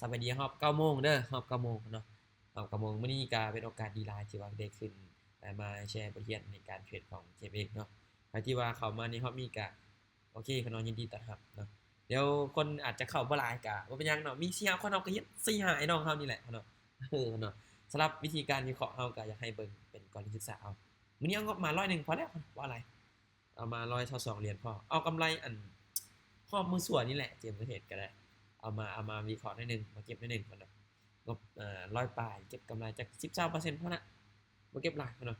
ສະບາຍດີຮອບເກົ້າໂມງເດີ ຮອບເກົ້າໂມງເນາະ ຮອບເກົ້າໂມງ. ມື້ນີ້ກະເປັນໂອກາດດີຫຼາຍທີ່ວ່າໄດ້ຂຶ້ນ ເອີ ມາແຊບົດຮຽນໃນການເທຣດຂອງເຈເອັມເອັກເນາະ. ໃຜທີ່ວ່າເຂົ້າມາໃນຮອບນີ້ກະໂອເຄເນາະ ຍິນດີຕ້ອນຮັບເນາະ. ດຽວຄົນອາດຈະເຂົ້າບໍ່ຫຼາຍກະບໍ່ເປັນຫຍັງເນາະ ມີສີ່ຫ້າຄົນ ເຮົາກະເຮັດສີ່ຫ້າໄອ້ນ້ອງເຮົານີ້ແຫຼະເນາະ ເອີເນາະ. ສຳລັບວິທີການວິເຄາະ ເຮົາກະຢາກໃຫ້ເບິ່ງເປັນກໍລະນີສຶກສາເອົາ. ມື້ນີ້ເອົາງົບມາຮ້ອຍໜຶ່ງພໍແລ້ວ ບໍ່ຫຼາຍ ເອົາມາຮ້ອຍຊາວສອງຫຼຽນພໍ ເອົາກຳໄລອັນຮອບມື້ຊົ່ວນີ້ແຫຼະ ເຈມກະເທຣດກະໄດ້ ເອົາມາ ເອົາມາວິເຄາະໜ້ອຍໜຶ່ງ ມາເກັບໜ້ອຍໜຶ່ງກ່ອນເນາະ. ງົບ ເອີ ຮ້ອຍປາຍ ເກັບກຳໄລຈັກສິບ ຊາວເປີເຊັນພໍນະ ບໍ່ເກັບຫຼາຍເນາະ.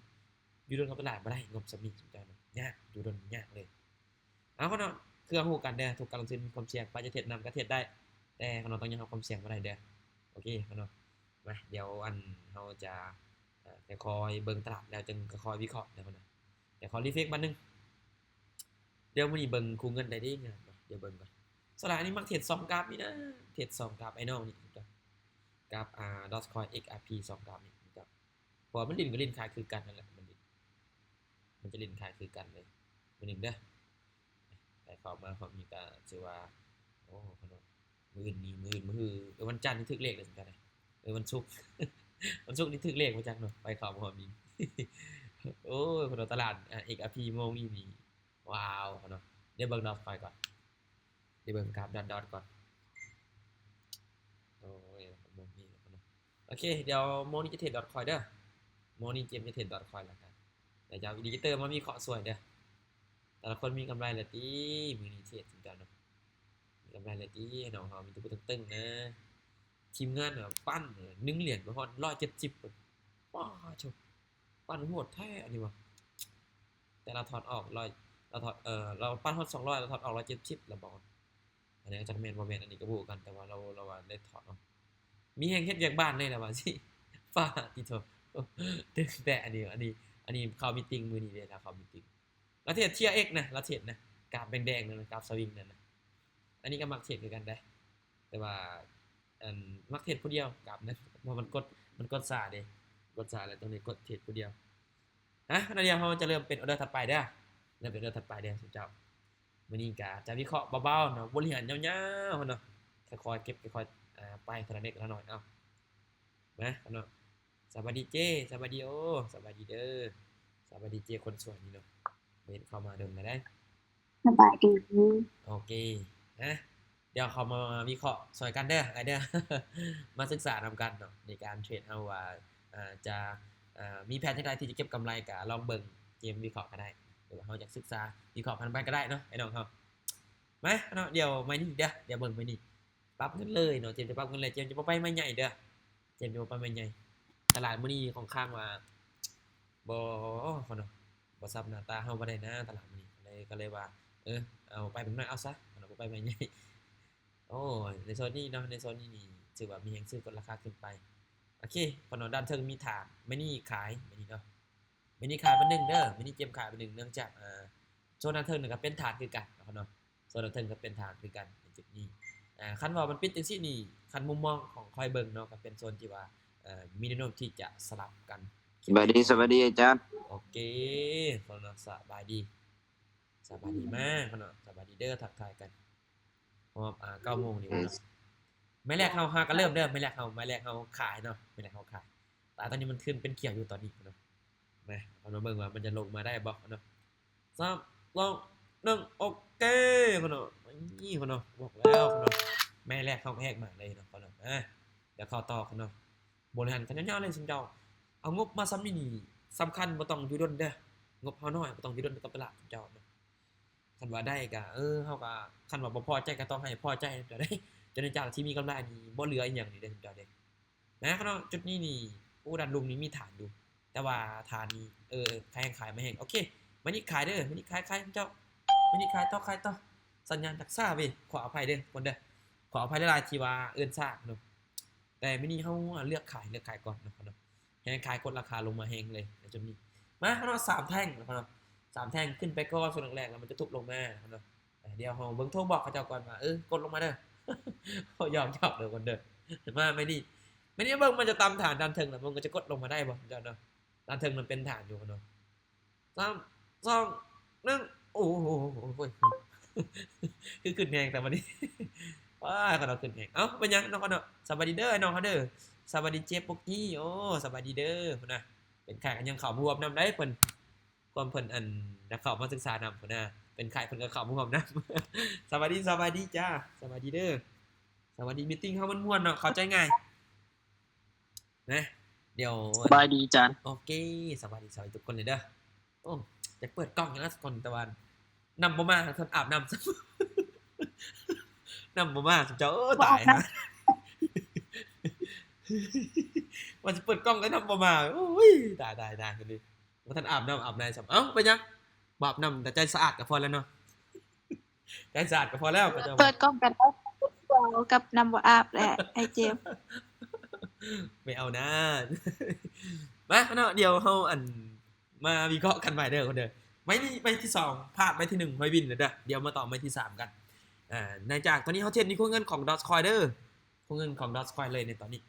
ຢູ່ດົນກັບຕະຫຼາດບໍ່ໄດ້ ງົບສ່ຳນີ້ເຈົ້າເນາະ ຍາກ ຢູ່ດົນຍາກເລີຍ. ເອົາເນາະ ຄືເຮົາຮູ້ກັນເດີ ທຸກການລົງທຶນມີຄວາມສ່ຽງ ໃຜຈະເທຣດນຳກະເທຣດໄດ້ ແຕ່ເຮົາຕ້ອງຍອມຮັບຄວາມສ່ຽງບໍ່ໄດ້ເດີ. ໂອເຄເນາະ ມາ ດຽວອັນເຮົາຈະ ເອີ ຄ່ອຍໆເບິ່ງຕະຫຼາດແລ້ວຈຶ່ງຄ່ອຍໆວິເຄາະເດີເນາະ. ດຽວຂໍຣີເຟຣຊບາດໜຶ່ງ ດຽວມື້ນີ້ເບິ່ງຄູ່ເງິນໄດ້ດີງາມເນາະ ດຽວເບິ່ງກ່ອນ. ສ່ວນຫຼາຍອັນນີ້ມັກເທຣດສອງກາບນີ້ນະ ເທຣດສອງກາບໄອ້ນ້ອງນີ້ ກາບ ອ່າ ດອດຄອຍ ເອັກອາພີ ສອງກາບນີ້ ເພາະວ່າມັນຫຼິ້ນກະຫຼິ້ນຂາຍຄືກັນນັ້ນແຫຼະ ມັນຫຼິ້ນ ມັນຈະຫຼິ້ນຂາຍຄືກັນເລີຍມື້ໜຶ່ງເດີ. ໃຜເຂົ້າມາຮອບນີ້ກະຖືວ່າ ໂອ້ ເນາະ ມື້ອື່ນນີ້ ມື້ອື່ນ ມື້ຮື ເອີ ວັນຈັນນີ້ຖືກເລກເລີຍ ເອີ ວັນສຸກ ວັນສຸກນີ້ຖືກເລກບໍ່ຈັກເນາະ ໃຜເຂົ້າມາຮອບນີ້. ໂອ້ຍ ເນາະ ຕະຫຼາດ ເອັກອາພີ ໂມງນີ້ນີ້ ວ້າວ ເນາະ. ດຽວເບິ່ງດອດຄອຍກ່ອນ ດຽວເບິ່ງກາບດອດໆກ່ອນ. ໂອ້ຍ ໂມງນີ້ເນາະ ໂອເຄ ດຽວໂມງນີ້ຈະເທຣດດອດຄອຍເດີ ໂມງນີ້ເຈມຈະເທຣດດອດຄອຍແລ້ວກັນ ດຽວຈະເອົາອິນດິເຄເຕີມາວິເຄາະຊ່ວຍເດີ. ແຕ່ລະຄົນມີກຳໄລແລ້ວຕິ ມື້ນີ້ເທຣດເນາະ ມີກຳໄລແລ້ວຕິ ນ້ອງເຮົາມີແຕ່ຜູ້ຕຶງໆນະ. ທີມງານແບບປັ່ນໜຶ່ງຫຼຽນໄປຮອດຮ້ອຍເຈັດສິບ ປ້າໂທ້ ປັ່ນໂຫດແທ້ອັນນີ້ຫວາ. ແຕ່ລາວຖອນອອກຮ້ອຍ ລາວຖອນ ເອີ ລາວປັ່ນຮອດສອງຮ້ອຍ ລາວຖອນອອກຮ້ອຍເຈັດສິບ ລາວບອກ ອັນນີ້ຈັກແມ່ນບໍ່ແມ່ນ ອັນນີ້ກະບໍ່ຮູ້ຄືກັນ ແຕ່ວ່າລາວ ລາວວ່າໄດ້ຖອນອອກ ມີແຮງເຮັດວຽກບ້ານເລີຍລາວວ່າຊີ້ ປ້າຕິໂທ້. ແຕ່ອັນນີ້ ອັນນີ້ ອັນນີ້ເຂົ້າມີຕິງມື້ນີ້ເດ້ ລາວເຂົ້າມີຕິງ ລາວເທຣດເທີຍເອັກນະ ລາວເທຣດນະ ກາບແດງໆນັ້ນນະ ກາບສະວິງນັ້ນນະ. ອັນນີ້ກະມັກເທຣດຄືກັນເດ້ ແຕ່ວ່າ ອັນ ມັກເທຣດຜູ້ດຽວ ກາບນັ້ນ ເພາະມັນກົດ ມັນກົດຊ້າເດ້ ກົດຊ້າແລ້ວຕ້ອງໄດ້ກົດເທຣດຜູ້ດຽວ. ຮະ ດຽວເຮົາຈະເລີ່ມເປັນອໍເດີຖັດໄປເດີ ເລີ່ມເປັນອໍເດີຖັດໄປເດີເຈົ້າ. ມື້ນີ້ກະຈະວິເຄາະເບົາໆເນາະ ບົດຮຽນຍາວໆເນາະ ຄ່ອຍໆເກັບ ຄ່ອຍໆ ອ່າ ໄປເທື່ອລະເລັກລະໜ້ອຍ. ເອົາ ມາເນາະ ສະບາຍດີເຈ ສະບາຍດີ ໂອ ສະບາຍດີເດີ ສະບາຍດີເຈຄົນສວຍນີ້ເນາະ ບໍ່ເຫັນເຂົ້າມາດົນແລ້ວເດ້. ສະບາຍດີ ໂອເຄ ຮະ ດຽວເຮົາມາວິເຄາະຊ່ອຍກັນເດີ ອ້າຍເດີ ມາສຶກສານຳກັນເນາະ ໃນການເທຣດເຮົາວ່າ ເອີ ຈະ ເອີ ມີແຜນຈັ່ງໃດທີ່ຈະເກັບກຳໄລ ກະລອງເບິ່ງເກມວິເຄາະກະໄດ້ ຫຼືວ່າເຮົາຢາກສຶກສາວິເຄາະຜ່ານໄປກະໄດ້ເນາະ ໄອ້ນ້ອງເຮົາ. ມາເນາະ ດຽວໄມ້ນີ້ເດີ ດຽວເບິ່ງໄມ້ນີ້ ປັບເງິນເລີຍເນາະ ເຈມຈະປັບເງິນເລີຍ ເຈມຈະບໍ່ໄປໄມ້ໃຫຍ່ເດີ ເຈມຈະບໍ່ໄປໄມ້ໃຫຍ່. ຕະຫຼາດມື້ນີ້ຂ້ອນຂ້າງວ່າ ບໍ່ ເນາະ ບໍ່ຊໍ້າໜ້າຕາເຮົາປານໃດນະ ຕະຫຼາດມື້ນີ້ ກະເລີຍ ກະເລີຍວ່າ ເອີ ເອົາໄປເບິ່ງໜ້ອຍເອົາຊະ ເນາະ ບໍ່ໄປໄມ້ໃຫຍ່. ໂອ້ ໃນໂຊນນີ້ເນາະ ໃນໂຊນນີ້ນີ້ຖືວ່າມີແຮງຊື້ ກົດລາຄາຂຶ້ນໄປ. ໂອເຄ ເນາະ ດ້ານເທິງມີຖານ ໄມ້ນີ້ຂາຍ ໄມ້ນີ້ເນາະ ໄມ້ນີ້ຂາຍບາດໜຶ່ງເດີ ໄມ້ນີ້ເຈມຂາຍບາດໜຶ່ງ ເນື່ອງຈາກ ອ່າ ໂຊນດ້ານເທິງນີ້ກະເປັນຖານຄືກັນເນາະ ໂຊນດ້ານເທິງກະເປັນຖານຄືກັນໃນຈຸດນີ້. ອ່າ ຄັນວ່າມັນປິດຈັ່ງຊີ້ນີ້ ຄັນມຸມມອງຂອງຂ້ອຍເບິ່ງເນາະ ກະເປັນໂຊນທີ່ວ່າ ເອີ ມີແນວໂນ້ມທີ່ຈະສະຫຼັບກັນ. ສະບາຍດີ ສະບາຍດີອາຈານ ໂອເຄ ເນາະ ສະບາຍດີ ສະບາຍດີ ມາເນາະ ສະບາຍດີເດີ ທັກທາຍກັນຮອບ ອ່າ ເກົ້າໂມງນີ້ເນາະ. ໄມ້ແລກເຮົາຫາກະເລີ່ມເດີ ໄມ້ແລກເຮົາ ໄມ້ແລກເຮົາຂາຍເນາະ ໄມ້ແລກເຮົາຂາຍ ແຕ່ຕອນນີ້ມັນຂຶ້ນເປັນຂຽວຢູ່ຕອນນີ້ເນາະ. ມາ ເຮົາມາເບິ່ງວ່າມັນຈະລົງມາໄດ້ບໍ່ເນາະ. ສາມ ສອງ ໜຶ່ງ ໂອເຄ ເນາະ ນີ້ເນາະ ບອກແລ້ວເນາະ ໄມ້ແລກເຮົາກະແຫກມາເລີຍເນາະ ມາ ດຽວເຂົ້າຕໍ່ເນາະ. ບໍລິຫານກັນຍາວໆເລີຍຊຸມເຈົ້າ ເອົາງົບມາສ່ຳນີ້ນີ້ສຳຄັນ ບໍ່ຕ້ອງຢູ່ດົນເດີ ງົບເຮົານ້ອຍ ບໍ່ຕ້ອງຢູ່ດົນກັບຕະຫຼາດຊຸມເຈົ້າເນາະ. ຄັນວ່າໄດ້ກະ ເອີ ເຮົາກະ ຄັນວ່າບໍ່ພໍໃຈກະຕ້ອງໃຫ້ພໍໃຈເຈົ້າເດ້ ຈົນເຈົ້າທີ່ມີກຳໄລນີ້ບໍ່ເຫຼືອອີ່ຫຍັງນີ້ເດີ ເຈົ້າເດ້ ນະເນາະ. ຈຸດນີ້ນີ້ ໂອ້ ດ້ານລຸ່ມນີ້ມີຖານຢູ່ ແຕ່ວ່າຖານນີ້ ເອີ ຂາຍແຮງ ຂາຍມາແຮງ. ໂອເຄ ໄມ້ນີ້ຂາຍເດີ ໄມ້ນີ້ຂາຍ ຂາຍເຈົ້າ ໄມ້ນີ້ຂາຍຕໍ່ ຂາຍຕໍ່. ສັນຍານຈັກຊ້າເວີຍ ຂໍອະໄພເດີຄົນເດີ ຂໍອະໄພຫຼາຍໆທີ່ວ່າເອີ້ນຊ້າເນາະ. ແຕ່ມື້ນີ້ເຮົາເລືອກຂາຍ ເລືອກຂາຍກ່ອນເນາະ ເນາະ ແຮງຂາຍ ກົດລາຄາລົງມາແຮງເລີຍໃນຈຸດນີ້. ມາເນາະ ສາມແທ່ງເນາະ ສາມແທ່ງຂຶ້ນໄປກ່ອນ ຊ່ວງແລກໆ ແລ້ວມັນຈະທຸບລົງມາເນາະ. ດຽວເຮົາເບິ່ງໂທບອກເຂົາເຈົ້າກ່ອນວ່າ ເອີ ກົດລົງມາເດີ ເຮົາຢອກໆເດີຄົນເດີ. ມາໄມ້ນີ້ ໄມ້ນີ້ເບິ່ງ ມັນຈະຕຳຖານດ້ານເທິງ ແລ້ວມັນກະຈະກົດລົງມາໄດ້ບໍ່ເຈົ້າເນາະ. ດ້ານເທິງມັນເປັນຖານຢູ່ເນາະ. ສາມ ສອງ ໜຶ່ງ ໂອ້ໂຫ ຄືຂຶ້ນແຮງແຕ່ບາດນີ້ ວ້າຍ ຂະນ້ອຍຂຶ້ນແຮງ. ເອົ້າ ເປັນຫຍັງນ້ອງຂະນ້ອຍ? ສະບາຍດີເດີ ນ້ອງເຮົາເດີ. ສະບາຍດີເຈປຸກກີ້. ໂອ້ ສະບາຍດີເດີ ພຸ້ນນະ. ເປັນໄຂ້ກໍຍັງເຂົ້າມາຮ່ວມນຳໄດ໋ ເພິ່ນ ຄວາມເພິ່ນ ອັນ ຈະເຂົ້າມາສຶກສານຳພຸ້ນນະ. ເປັນໄຂ້ເພິ່ນກໍເຂົ້າມາຮ່ວມນຳ. ສະບາຍດີ ສະບາຍດີຈ້າ ສະບາຍດີເດີ. ສະບາຍດີ ມີດຕິງເຮົາມັນມ່ວນເນາະ ເຂົ້າໃຈງ່າຍນະ. ດຽວ ສະບາຍດີຈານ. ໂອເຄ ສະບາຍດີ ສະບາຍດີທຸກຄົນເລີຍເດີ. ໂອ້ ຢາກເປີດກ້ອງຢູ່ນະທຸກຄົນ ແຕ່ວ່ານ້ຳບໍ່ມາ ທັນອາບນ້ຳຊ້ຳ ນ້ຳບໍ່ມາ ເຈົ້າ. ໂອ້ ຕາຍ ວ່າຊິເປີດກ້ອງແຕ່ນ້ຳບໍ່ມາ. ໂອ້ຍ ຕາຍ ຕາຍ ຕາຍ ບໍ່ທັນອາບນ້ຳອາບໃນຊ້ຳ. ເອົ້າ ເປັນຫຍັງ? ບໍ່ອາບນ້ຳ ແຕ່ໃຈສະອາດກໍພໍແລ້ວເນາະ. ໃຈສະອາດກໍພໍແລ້ວ ເປີດກ້ອງກັນ ກັບນ້ຳບໍ່ອາບແຫຼະ ອ້າຍເຈມ. ໄມ່ເອົານາ. ມາເນາະ ດຽວເຮົາ ອັນ ມາວິເຄາະກັນໃໝ່ເດີຄົນເດີ. ໄມ້ນີ້ໄມ້ທີສອງ ພາດໄມ້ທີໜຶ່ງ ຫ້ອຍວິນແລ້ວເດີ. ດຽວມາຕໍ່ໄມ້ທີສາມກັນ. ອາ ໃນຈາກຕອນນີ້ເຮົາເທຣດໃນຄົງເງິນຂອງ Dogecoin ເດີ. ຄົງເງິນຂອງ Dogecoin ເລີຍໃນຕອນນີ້.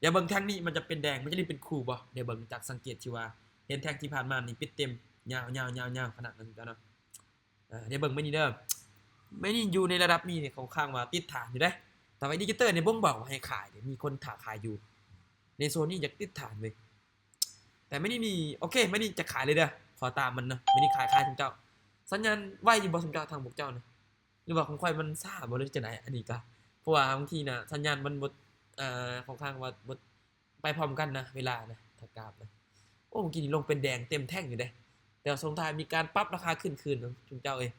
ດຽວເບິ່ງແທ່ງນີ້ມັນຈະເປັນແດງ ມັນຈະໄດ້ເປັນຄູ່ບໍ່? ດຽວເບິ່ງຈາກສັງເກດທີ່ວ່າເຫັນແທ່ງທີ່ຜ່ານມານີ້ປິດເຕັມ ຍາວໆໆໆ ຂະໜາດນັ້ນເນາະ. ເອີ ດຽວເບິ່ງມື້ນີ້ເດີ. ມື້ນີ້ຢູ່ໃນລະດັບນີ້ ຂ້ອນຂ້າງວ່າຕິດຖານຢູ່ເດ້. ແຕ່ວ່າ indicator ນີ້ບົ່ງບອກວ່າໃຫ້ຂາຍເດ້ ມີຄົນຖ້າຂາຍຢູ່. ໃນໂຊນນີ້ຢາກຕິດຖານເວີຍ. ແຕ່ມື້ນີ້ນີ້ ໂອເຄ ມື້ນີ້ຈະຂາຍເລີຍເດີ. ຂໍຕາມມັນເນາະ. ມື້ນີ້ຂາຍ ຂາຍຊຸມເຈົ້າ. ສັນຍານໄວຢູ່ບໍ່ຊຸມເຈົ້າ ທາງພວກເຈົ້ານະ? ຫຼືວ່າຂອງຂ້ອຍມັນຊ້າບໍ່ ຫຼືຈັ່ງໃດ? ອັນນີ້ກະ ເພາະວ່າບາງທີນະ ສັນຍານມັນບໍ່ ເອີ ຂ້ອນຂ້າງວ່າບໍ່ ໄປພ້ອມກັນນະ ເວລານະ ຖ້າກາບນະ. ໂອ້ ເມື່ອກີ້ນີ້ລົງເປັນແດງເຕັມແທ່ງຢູ່ເດ້. ແຕ່ວ່າຊ່ວງທ້າຍມີການປັບລາຄາຂຶ້ນຄືນເນາະ ຊຸມເຈົ້າເອີຍ.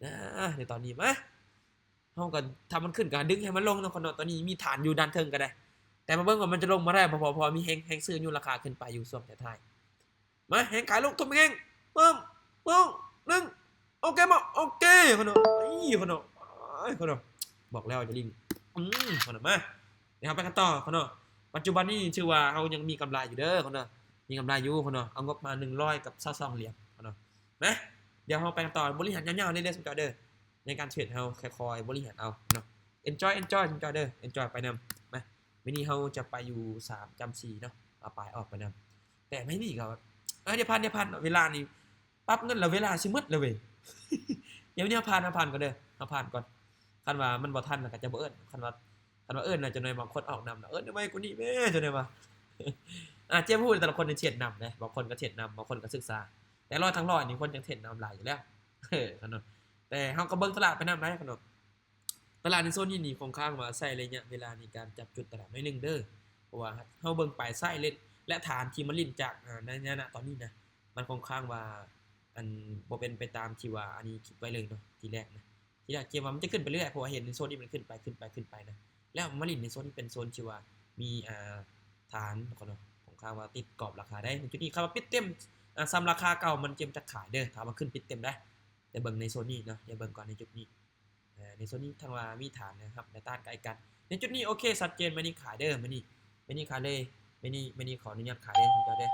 ອາ ໃນຕອນນີ້ມາ ເຮົາກໍ ຖ້າມັນຂຶ້ນກໍດຶງໃຫ້ມັນລົງເນາະ ເນາະ. ຕອນນີ້ມີຖານຢູ່ດ້ານເທິງກໍໄດ້ ແຕ່ມາເບິ່ງວ່າມັນຈະລົງມາໄດ້ບໍ່ ເພາະ ເພາະວ່າມີແຮງ ແຮງຊື້ຍົກລາຄາຂຶ້ນໄປຢູ່ຊ່ວງທ້າຍໆ. ມາ ແຮງຂາຍລົງ ທຸບແຮງ ປຶ້ມ ປຶ້ມ ໜຶ່ງ ໂອເຄບໍ່? ໂອເຄ ຂະນ້ອຍ ຂະນ້ອຍ ຂະນ້ອຍ. ບອກແລ້ວຢ່າຫຼິ້ນ ອືມ ຂະນ້ອຍ. ມາ ດຽວເຮົາໄປກັນຕໍ່ ຂະນ້ອຍ. ປັດຈຸບັນນີ້ຖືວ່າເຮົາຍັງມີກຳໄລຢູ່ເດີ ຂະນ້ອຍ ມີກຳໄລຢູ່ ຂະນ້ອຍ. ເອົາງົບມາໜຶ່ງຮ້ອຍກັບຊາວສອງຫຼຽນ ຂະນ້ອຍ. ມາ ດຽວເຮົາໄປກັນຕໍ່ ບໍລິຫານຍາວໆເລີຍເດີ ຊຸມເຈົ້າເດີ. ໃນການເທຣດເຮົາຄ່ອຍໆບໍລິຫານເອົາເນາະ. enjoy enjoy ຊຸມເຈົ້າເດີ enjoy ໄປນຳ. ມາ ມື້ນີ້ເຮົາຈະໄປຢູ່ສາມຈ້ຳສີ່ເນາະ ເອົາປາຍອອກໄປນຳ. ແຕ່ມື້ນີ້ກໍ ເອີ ດຽວຜ່ານ ດຽວຜ່ານ ເວລານີ້ປັບເງິນແລ້ວ ເວລາຊິໝົດແລ້ວເວີຍ. ດຽວນີ້ເຮົາຜ່ານ ເຮົາຜ່ານກ່ອນເດີ ເຮົາຜ່ານກ່ອນ. ຄັນວ່າມັນບໍ່ທັນກໍຈະບໍ່ເອີ້ນ. ຄັນວ່າ ຄັນວ່າເອີ້ນນະ ຈັກໜ່ອຍບາງຄົນອອກນຳນະ ເອີ້ນໄວ້ກວ່ານີ້ແມ້ ຈັກໜ່ອຍວ່າ. ອາ ເຈມຮູ້ແຕ່ລະຄົນນີ້ເທຣດນຳເດ້ ບາງຄົນກໍເທຣດນຳ ບາງຄົນກໍສຶກສາ. ແຕ່ຮ້ອຍທັງຮ້ອຍນີ້ ຄົນຍັງເທຣດນຳຫຼາຍຢູ່ແລ້ວ ເອີ ຂະນ້ອຍ. ແຕ່ເຮົາກໍເບິ່ງຕະຫຼາດໄປນຳໄດ໋ ຂະນ້ອຍ. ຕະຫຼາດໃນໂຊນນີ້ນີ້ ຂ້ອນຂ້າງວ່າໃຊ້ໄລຍະເວລາໃນການຈັບຈຸດຕະຫຼາດໜ້ອຍໜຶ່ງເດີ ເພາະວ່າເຮົາເບິ່ງປາຍສາຍເລນ ແລະ ຖານທີ່ມັນຫຼິ້ນຈາກ ອາ ໃນ ໃນ ນະຕອນນີ້ນະ ມັນຂ້ອນຂ້າງວ່າ ອັນ ບໍ່ເປັນໄປຕາມທີ່ວ່າ ອັນນີ້ຄິດໄວ້ເລີຍເນາະ ທີແລກນະ. ທີແລກເຈມວ່າມັນຈະຂຶ້ນໄປເລື້ອຍໆ ເພາະວ່າເຫັນໃນໂຊນນີ້ມັນຂຶ້ນໄປ ຂຶ້ນໄປ ຂຶ້ນໄປນະ ແລ້ວມາຫຼິ້ນໃນໂຊນນີ້ເປັນໂຊນທີ່ວ່າມີ ອາ ຖານ ຂອງ ຂອງຂ້າງວ່າຕິດກອບລາຄາໄດ້. ໃນຈຸດນີ້ຄັນວ່າປິດເຕັມ ອາ ສ່ຳລາຄາເກົ່າ ມັນເຈມຈະຂາຍເດີ ຖ້າວ່າຂຶ້ນປິດເຕັມໄດ້. ດຽວເບິ່ງໃນໂຊນນີ້ເນາະ ດຽວເບິ່ງກ່ອນໃນຈຸດນີ້. ເອີ ໃນໂຊນນີ້ທັງວ່າມີຖານນະ ຮັບແລະຕ້ານໃກ້ກັນ. ໃນຈຸດນີ້ໂອເຄ ຊັດເຈນ ມື້ນີ້ຂາຍເດີ ມື້ນີ້ ມື້ນີ້ຂາຍເລີຍ ມື້ນີ້ ມື້ນີ້ຂໍອະນຸຍາດຂາຍເດີ ເຈົ້າເດີ.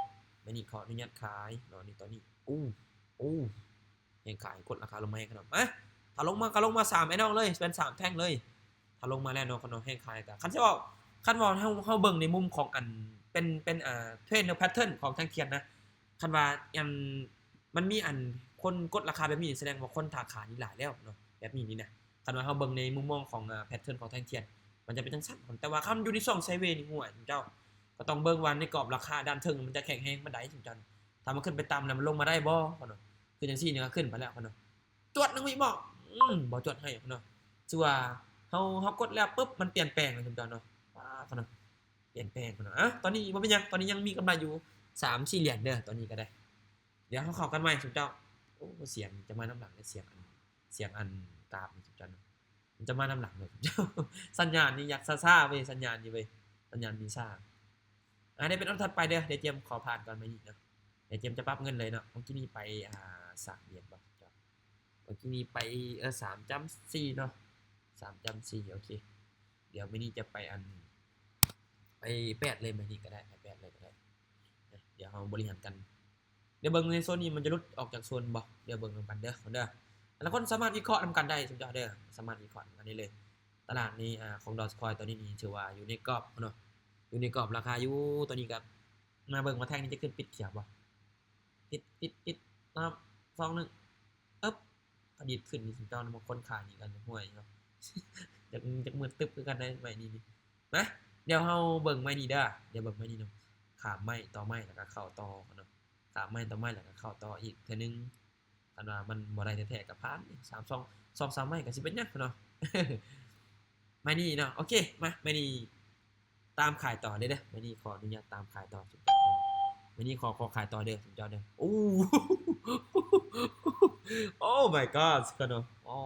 ມື້ນີ້ຂໍອະນຸຍາດຂາຍເນາະ ນີ້ຕອນນີ້. ໂອ້ ໂອ້ ແຮງຂາຍກົດລາຄາລົງມາແຮງຂະໜາດ. ມາ ຖ້າລົງມາກໍລົງມາສາມ ໄອ້ນ້ອງເລີຍ ເປັນສາມແທ່ງເລີຍ. ຖ້າລົງມາແລ້ວເນາະ ຂະໜາດແຮງຂາຍກໍ ຄັນຊິເວົ້າ ຄັນເວົ້າເຮົາ ເຮົາເບິ່ງໃນມຸມຂອງອັນ ເປັນ ເປັນ ເອີ ເທຣນເນາະ ແພັດເທີນຂອງແທ່ງທຽນນະ. ຄັນວ່າອັນ ມັນມີອັນຄົນກົດລາຄາແບບນີ້ ສະແດງວ່າຄົນຖ້າຂາຍນີ້ຫຼາຍແລ້ວເນາະ ແບບນີ້ນີ້ນະ. ຄັນວ່າເຮົາເບິ່ງໃນມຸມມອງຂອງ ອາ ແພັດເທີນຂອງແທ່ງທຽນ ມັນຈະເປັນຈັ່ງຊັ້ນ. ແຕ່ວ່າຄັນຢູ່ໃນຊ່ວງໄຊເວນີ້ ໂອ້ຍ ເຈົ້າ ກໍຕ້ອງເບິ່ງວ່າໃນກອບລາຄາດ້ານເທິງມັນຈະແຂງແຮງປານໃດ ເຈົ້າ. ຖ້າມັນຂຶ້ນໄປຕ່ຳແລ້ວມັນລົງມາໄດ້ບໍ່ ເນາະ. ຄືຈັ່ງຊີ້ນີ້ກໍຂຶ້ນໄປແລ້ວ ເນາະ. ຈວດໜຶ່ງວິບໍ່? ອືມ ບໍ່ຈວດໃຫ້ ເນາະ. ຖືວ່າເຮົາ ເຮົາກົດແລ້ວປຶບ ມັນປ່ຽນແປງແລ້ວ ເຈົ້າເນາະ. ອາ ເນາະ ປ່ຽນແປງ ເນາະ. ອາ ຕອນນີ້ບໍ່ເປັນຫຍັງ ຕອນນີ້ຍັງມີກຳໄລຢູ່ສາມສີ່ຫຼຽນເດີ ຕອນນີ້ກໍໄດ້. ດຽວເຮົາເຂົ້າກັນໃໝ່ ຊຸມເຈົ້າ. ໂອ້ ສຽງຈະມານຳຫຼັງເດີ ສຽງອັນ ສຽງອັນກາບນີ້ ຊຸມເຈົ້າເນາະ ມັນຈະມານຳຫຼັງເດີ ຊຸມເຈົ້າ. ສັນຍານນີ້ຢາກຊ້າໆເວີຍ ສັນຍານນີ້ເວີຍ ສັນຍານນີ້ຊ້າ. ອາ ໄດ້ເປັນອັນຖັດໄປເດີ ດຽວເຈມຂໍຜ່ານກ່ອນ ມື້ນີ້ເນາະ. ດຽວເຈມຈະປັບເງິນເລີຍເນາະ. ເມື່ອກີ້ນີ້ໄປ ອາ ສາມຫຼຽນບໍ່ ເຈົ້າ. ເມື່ອກີ້ນີ້ໄປ ເອີ ສາມຈ້ຳສີ່ເນາະ ສາມຈ້ຳສີ່ ໂອເຄ. ດຽວມື້ນີ້ຈະໄປອັນ ໄປແປດເລີຍ ມື້ນີ້ກໍໄດ້ ໄປແປດເລີຍກໍໄດ້. ນະ ດຽວເຮົາບໍລິຫານກັນ. ດຽວເບິ່ງໃນໂຊນນີ້ມັນຈະຫຼຸດອອກຈາກໂຊນບໍ່ ດຽວເບິ່ງນຳກັນເດີ ຄົນເດີ. ແຕ່ລະຄົນສາມາດວິເຄາະນຳກັນໄດ້ ສຸດຍອດເດີ ສາມາດວິເຄາະນຳກັນໄດ້ເລີຍ. ຕະຫຼາດນີ້ ອາ ຂອງ Dogecoin ຕອນນີ້ນີ້ຖືວ່າຢູ່ໃນກອບເນາະ ຢູ່ໃນກອບລາຄາຢູ່. ຕອນນີ້ກໍມາເບິ່ງວ່າແທ່ງນີ້ຈະຂຶ້ນປິດຂຽວບໍ່ ປິດ ປິດ ປິດ ນັບ ສອງ ໜຶ່ງ ອຶບ ອະດີດຂຶ້ນນີ້ ເຈົ້າ ບາງຄົນຂາຍນີ້ກໍຫ້ວຍເນາະ. ຢາກ ຢາກມືດຕຶບຄືກັນໄດ໋ໄມ້ນີ້ນີ້. ມາ ດຽວເຮົາເບິ່ງໄມ້ນີ້ເດີ ດຽວເບິ່ງໄມ້ນີ້ເນາະ. ຂ້າມໄມ້ຕໍ່ໄມ້ ແລ້ວກໍເຂົ້າຕໍ່ເນາະ. ຂ້າມໄມ້ຕໍ່ໄມ້ ແລ້ວກໍເຂົ້າຕໍ່ອີກເທື່ອໜຶ່ງ. ຄັນວ່າມັນບໍ່ໄດ້ແທ້ໆກໍຜ່ານ ສາມ ສອງ ສອງສາມໄມ້ກໍຊິເປັນຫຍັງເນາະ. ໄມ້ນີ້ເນາະ ໂອເຄ ມາ ໄມ້ນີ້ຕາມຂາຍຕໍ່ເດີ້ ໄມ້ນີ້ຂໍອະນຸຍາດຕາມຂາຍຕໍ່ ໄມ້ນີ້ຂໍ ຂໍຂາຍຕໍ່ເດີ້ ເຈົ້າເດີ້. ໂອ້ Oh my god ເນາະ. ໂອ້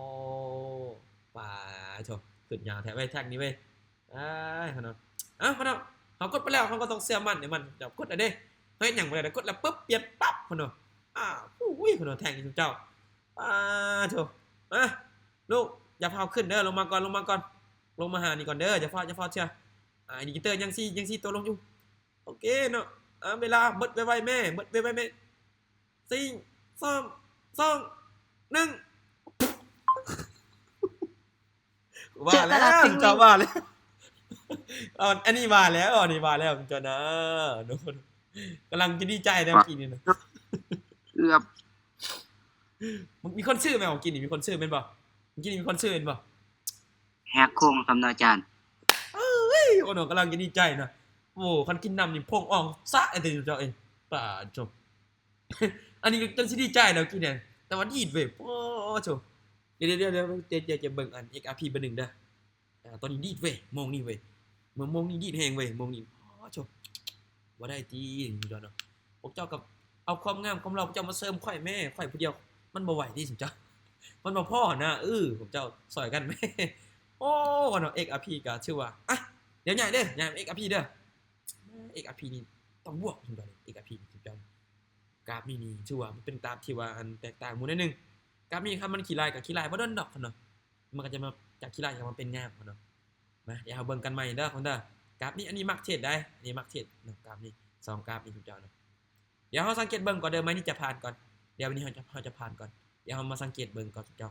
ປາໂທ້ ຂຶ້ນຍາວແທ້ເວີ້ຍ ແທັກນີ້ເວີ້ຍ. ອ້າຍ ເນາະ ເອົ້າ ເນາະ ເຮົາກົດໄປແລ້ວ ເຮົາກໍຕ້ອງເຊື່ອໝັ້ນໃນມັນ. ເຈົ້າກົດແລ້ວເດ້ ເຮັດຫຍັງບໍ່ໄດ້ ກົດແລ້ວປຶບ ປ່ຽນປັບ ເນາະ. ອ້າວ ໂອ້ຍ ເນາະ ແທັກນີ້ເຈົ້າ ປາໂທ້. ມາ ລູກ ຢ່າຟ້າວຂຶ້ນເດີ ລົງມາກ່ອນ ລົງມາກ່ອນ ລົງມາຫານີ້ກ່ອນເດີ ຢ່າຟ້າວ ຢ່າຟ້າວເຊື່ອ. ອ່າ ອິນດິເຄເຕີຍັງຊິ ຍັງຊິຕົກລົງຢູ່. ໂອເຄເນາະ ອ່າ ເວລາເບິດໄວໆແມ່ ເບິດໄວໆແມ່. ສີ່ ສາມ ສອງ ໜຶ່ງ ວ່າແລ້ວ ເຈົ້າວ່າແລ້ວ. ອັນນີ້ວ່າແລ້ວ ອັນນີ້ວ່າແລ້ວ ເຈົ້ານະ ກຳລັງຈະດີໃຈແລ້ວກີ້ນີ້ນະ ເກືອບ. ມີຄົນຊື້ແມ່ນບໍ່ ກີ້ນີ້ ມີຄົນຊື້ແມ່ນບໍ່? ກີ້ນີ້ມີຄົນຊື້ແມ່ນບໍ່? ແຮກໂຄ້ງຄຳເນາະອາຈານ. ເອີຍ ໂອ້ເນາະ ກຳລັງຈະດີໃຈນະ. ໂອ້ ຄັນກິນນ້ຳນີ້ພົງອອກຊະ ໄອ້ເຈົ້າເອີຍ ປາໂທ້. ອັນນີ້ກໍຈົນຊິດີໃຈແລ້ວກີ້ນີ້ ແຕ່ວ່າດີດເວີ້ຍ ໂອ້ໂທ້. ດຽວໆ ດຽວໆ ຈະ ຈະ ຈະເບິ່ງອັນ ເອັກອາພີ ເບີໜຶ່ງເດີ. ອ່າ ຕອນນີ້ດີດເວີ້ຍ ໂມງນີ້ເວີ້ຍ ໂມງນີ້ດີດແຮງເວີ້ຍ ໂມງນີ້ ໂອ້ໂທ້ ບໍ່ໄດ້ຕິ ເຈົ້າເນາະ. ພວກເຈົ້າກໍເອົາຄວາມງາມຄວາມຫຼໍ່ພວກເຈົ້າມາເສີມຂ້ອຍແມ້ ຂ້ອຍຜູ້ດຽວມັນບໍ່ໄຫວຕິ ຊຸມເຈົ້າ ມັນບໍ່ພໍນະ. ເອີ ພວກເຈົ້າຊ່ອຍກັນແມ້. ໂອ້ ເນາະ ເອັກອາພີ ກໍຖືວ່າ ອ່ະ ດຽວຍ້າຍເດີ ຍ້າຍເອັກອາພີເດີ. ເອັກອາພີນີ້ຕ້ອງບວກ ຊຸມເຈົ້າ ເອັກອາພີນີ້ ຊຸມເຈົ້າ. ກາບນີ້ນີ້ຖືວ່າມັນເປັນກາບທີ່ວ່າອັນແຕກຕ່າງໝູ່ໜ້ອຍໜຶ່ງ. ກາບນີ້ຄັນມັນຂີ້ລ້າຍກໍຂີ້ລ້າຍບໍ່ດົນດອກເນາະ ມັນກໍຈະມາ ຈາກຂີ້ລ້າຍກໍມາເປັນງາມເນາະ. ມາ ດຽວເຮົາເບິ່ງກັນໃໝ່ເດີຄົນເດີ. ກາບນີ້ ອັນນີ້ມັກເທຣດໄດ໋ ອັນນີ້ມັກເທຣດເນາະ ກາບນີ້ ສອງກາບນີ້ ທຸກເຈົ້າເນາະ. ດຽວເຮົາສັງເກດເບິ່ງກ່ອນເດີ ໄມ້ນີ້ຈະຜ່ານກ່ອນ ດຽວນີ້ເຮົາຈະ ເຮົາຈະຜ່ານກ່ອນ ດຽວເຮົາມາສັງເກດເບິ່ງກ່ອນ ທຸກເຈົ້າ.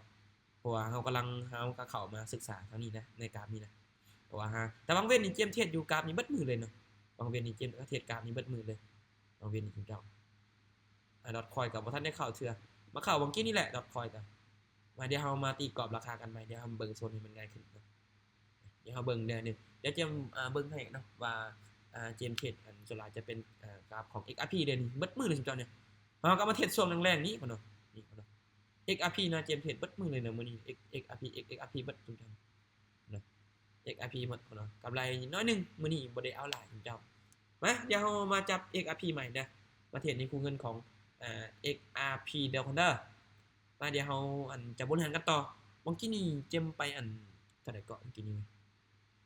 ເພາະວ່າເຮົາກຳລັງ ເຮົາກໍເຂົ້າມາສຶກສາທາງນີ້ນະ ໃນກາບນີ້ນະ. ເພາະວ່າຫາ ແຕ່ບາງເວັນນີ້ເຈມເທຣດຢູ່ກາບນີ້ເບິດມື້ເລີຍເນາະ ບາງເວັນນີ້ເຈມກໍເທຣດກາບນີ້ເບິດມື້ເລີຍ ບາງເວັນນີ້ ທຸກເຈົ້າ. ອ່າ ດອດຄອຍກໍບໍ່ທັນໄດ້ເຂົ້າເທື່ອ ມາເຂົ້າຫວ່າງກີ້ນີ້ແຫຼະ ດອດຄອຍກໍ. ມາ ດຽວເຮົາມາຕີກອບລາຄາກັນໃໝ່ ດຽວເຮົາເບິ່ງໂຊນໃຫ້ມັນງ່າຍຂຶ້ນເນາະ. ດຽວເຮົາເບິ່ງແດ່ໜຶ່ງ ດຽວເຈມ ອ່າ ເບິ່ງໃຫ້ເນາະວ່າ ອ່າ ເຈມເທຣດ ອັນສ່ວນຫຼາຍຈະເປັນ ອ່າ ກາບຂອງເອັກອາພີເດນີ້ ເບິດມື້ເລີຍ ຊຸມເຈົ້ານີ້. ເຮົາກໍມາເທຣດຊ່ວງແລງໆນີ້ເນາະ ນີ້ເນາະ ເອັກອາພີນະ ເຈມເທຣດເບິດມື້ເລີຍເນາະ ມື້ນີ້ ເອັກ ເອັກອາພີ ເອັກ ເອັກອາພີເບິດ ທຸກເຈົ້າ. ເນາະ ເອັກອາພີໝົດເນາະ ກຳໄລໜ້ອຍໜຶ່ງ ມື້ນີ້ບໍ່ໄດ້ເອົາຫຼາຍ ເຈົ້າ. ມາ ດຽວເຮົາມາຈັບເອັກອາພີໃໝ່ເດີ ມາເທຣດໃນຄູ່ເງິນຂອງ ເອັກອາພີ ເດີຄົນເດີ. ມາ ດຽວເຮົາ ອັນ ຈະບໍລິຫານກັນຕໍ່. ເມື່ອກີ້ນີ້ເຈມໄປ ອັນ ເທົ່າໃດເກາະ ເມື່ອກີ້ນີ້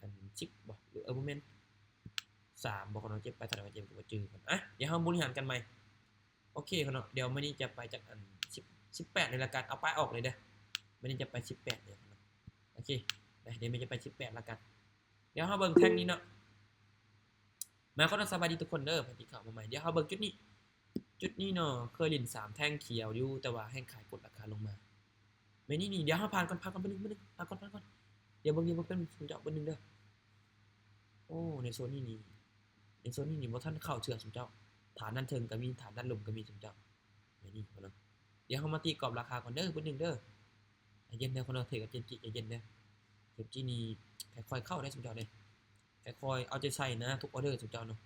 ອັນ ສິບບໍ່ ຫຼື ເອີ ບໍ່ແມ່ນ ສາມບໍ່ເນາະ ເຈມໄປເທົ່າໃດ ເຈມກໍບໍ່ຈື່ກັນ. ອ່ະ ດຽວເຮົາບໍລິຫານກັນໃໝ່. ໂອເຄເນາະ ດຽວມື້ນີ້ຈະໄປຈັກອັນ ສິບ ສິບແປດເລີຍລະກັນ ເອົາປ້າຍອອກເລີຍເດີ ມື້ນີ້ຈະໄປສິບແປດເລີຍເນາະ. ໂອເຄ ໄປ ດຽວມື້ນີ້ຈະໄປສິບແປດລະກັນ. ດຽວເຮົາເບິ່ງແທັງນີ້ເນາະ ມາ ຂໍສະບາຍດີທຸກຄົນເດີ ໃຜທີ່ເຂົ້າມາໃໝ່. ດຽວເຮົາເບິ່ງຈຸດນີ້ ຈຸດນີ້ເນາະ ເຄີຍຫຼິ້ນສາມແທ່ງຂຽວຢູ່ ແຕ່ວ່າແຮ່ງຂາຍກົດລາຄາລົງມາ. ແມ່ນນີ້ນີ້ ດຽວເຮົາຜ່ານກ່ອນ ຜ່ານກ່ອນ ແປັບໜຶ່ງ ແປັບໜຶ່ງ ຜ່ານກ່ອນ ຜ່ານກ່ອນ. ດຽວເບິ່ງ ດຽວເບິ່ງ ແປັບໜຶ່ງ ຊຸມເຈົ້າ ແປັບໜຶ່ງເດີ. ໂອ້ ໃນໂຊນນີ້ນີ້ ໃນໂຊນນີ້ນີ້ບໍ່ທັນເຂົ້າເທື່ອ ຊຸມເຈົ້າ. ຖານດ້ານເທິງກໍມີ ຖານດ້ານລຸ່ມກໍມີ ຊຸມເຈົ້າ. ແມ່ນນີ້ເນາະ ດຽວເຮົາມາຕີກອບລາຄາກ່ອນເດີ ແປັບໜຶ່ງເດີ. ໃຈເຢັນເດີຄົນເດີ ເທຣດກັບເຈມຈິ ໃຈເຢັນເດີ. ເຈມຈິນີ້ຄ່ອຍໆເຂົ້າໄດ໋ ຊຸມເຈົ້າເດ້ ຄ່ອຍໆເອົາໃຈໃສ່ນະ ທຸກອໍເດີ ຊຸມເຈົ້າເນາະ.